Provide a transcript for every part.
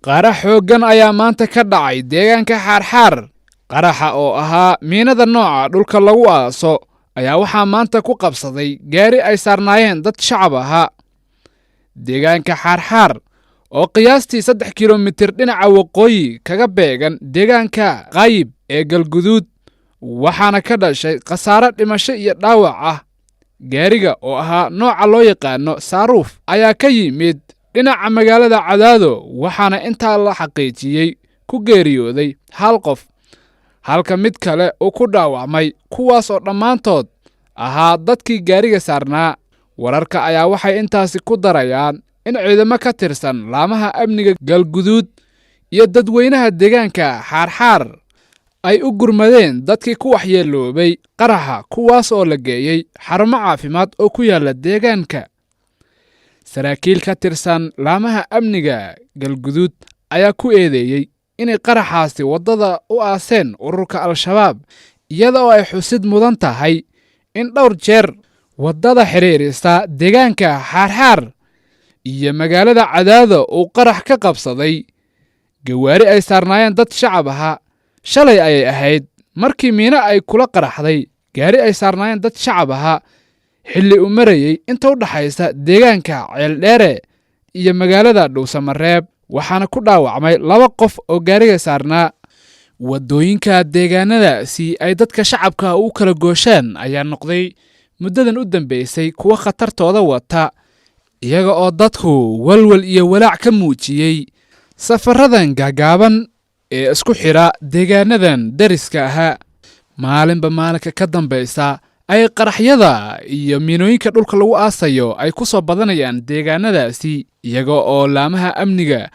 Qarax xooggan ayaa maanta ka dhacay deegaanka Xaarxaar. Qaraxa oo ahaa miinada nooca dhulka lagu aaso ayaa waxaa maanta ku qabsaday gaari ay saarnaayeen dad shacab ahaa. Deegaanka Xaarxaar oo qiyaastii 3 kilomitir dhinaca waqooyi kaga beegan deegaanka Qaayib ee Galguduud, waxaana ka dhashay khasaare dhimasho iyo dhaawac ah. Gaariga oo ahaa nooca loo yaqaano saaruuf ayaa ka yimid dhinaca magaalada Cadaado, waxaana intaa la xaqiijiyey ku geeriyooday hal qof, halka mid kale uu ku dhaawacmay, kuwaas oo dhammaantood ahaa dadkii gaariga saarnaa. Wararka ayaa waxay intaasi ku darayaan in ciidamo ka tirsan laamaha amniga Galguduud iyo dadweynaha deegaanka Xaarxaar ay u gurmadeen dadkii ku waxyeeloobay qaraxa, kuwaas oo la geeyey xarumo caafimaad oo ku yaalla deegaanka. Saraakiil ka tirsan laamaha amniga Galguduud ayaa ku eedeeyey inay qaraxaasi waddada u aaseen ururka Al-Shabaab, iyada oo ay xusid mudan tahay in dhowr jeer waddada xidhiirisa deegaanka Xaarxaar iyo magaalada Cadaado uu qarax ka qabsaday gawaari ay saarnaayeen dad shacab ahaa. Shalay ayay ahayd markii miino ay kula qaraxday gaari ay saarnaayeen dad shacab ahaa xilli uu marayey inta u dhaxaysa deegaanka Ceeldheere iyo magaalada Dhuusamareeb, waxaana ku dhaawacmay laba qof oo gaariga saarnaa. Waddooyinka deegaanadaasi ay dadka shacabka u kala gooshaan ayaa noqday muddadan u dambeysay kuwo khatartooda wata, iyaga oo dadku walwal iyo walaac ka muujiyey safaradan gaagaaban ee isku xidha deegaanadan dariska ahaa. Maalinba maalinka ka dambaysa ay qaraxyada iyo miinooyinka dhulka lagu aasayo ay ku soo badanayaan deegaanadaasi, iyaga oo laamaha amniga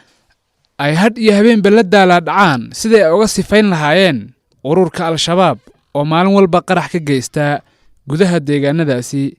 ay hadh iyo habeenba la daalaadhacaan siday ay uga sifayn lahaayeen ururka Al-Shabaab oo maalin walba qarax ka geysta gudaha deegaanadaasi.